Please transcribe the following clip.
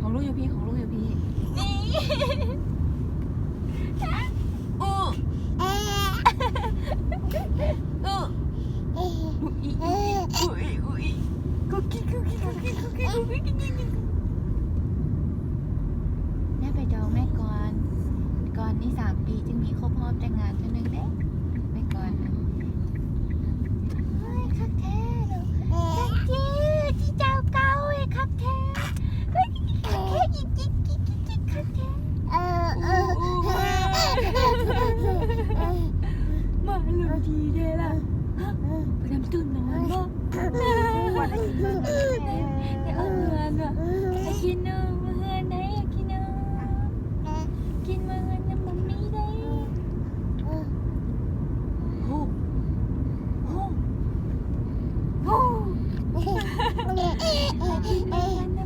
ຂອງລູກຢູ່ພີ້ ຂອງລູກຢູ່ພີ້ ນີ້ ອື ອື ອຸ ອຸ ອຸ ອຸ ອຸ ກຸກກິກ ກຸກກິກ ກຸກກິກ ກຸກກິກ ກຸກກິກ ແມ່ໄປດອງແມ່ກ່ອນ ກ່ອນນີ້ສາມປີຈຶ່ງມີຄົບຮອບແຕ່ງງານເທື່ອໜຶ່ງເດ້ ແມ່ກ່ອນນະ. ເຮີ້ຍ ຄັກແທ້ເນາະ thank you ທີ່ເຈົ້າເກົ່າ ເອີຍ ຄັກແທ້ ເຮີ້ຍ ຄັກແທ້ ຈິກໆ ຈິກໆ ຈິກໆ ຄັກແທ້ ເອີ ເອີ ມາລົງທີເດ້ລະ ຮະ ໄປນຳຕູ້ນອນບໍ່? ໄດ້ ໄດ້ອອກເຮືອນບໍ່? ໄດ້ກິນເນາະ ເຮືອນໄດ້ກິນເນາະ ກິນມາເຮືອນນຳມັມມີ້ໄດ້ ໂອ້ ໂອ້ ໂອ້ ໄດ້ກິນມາເຮືອນ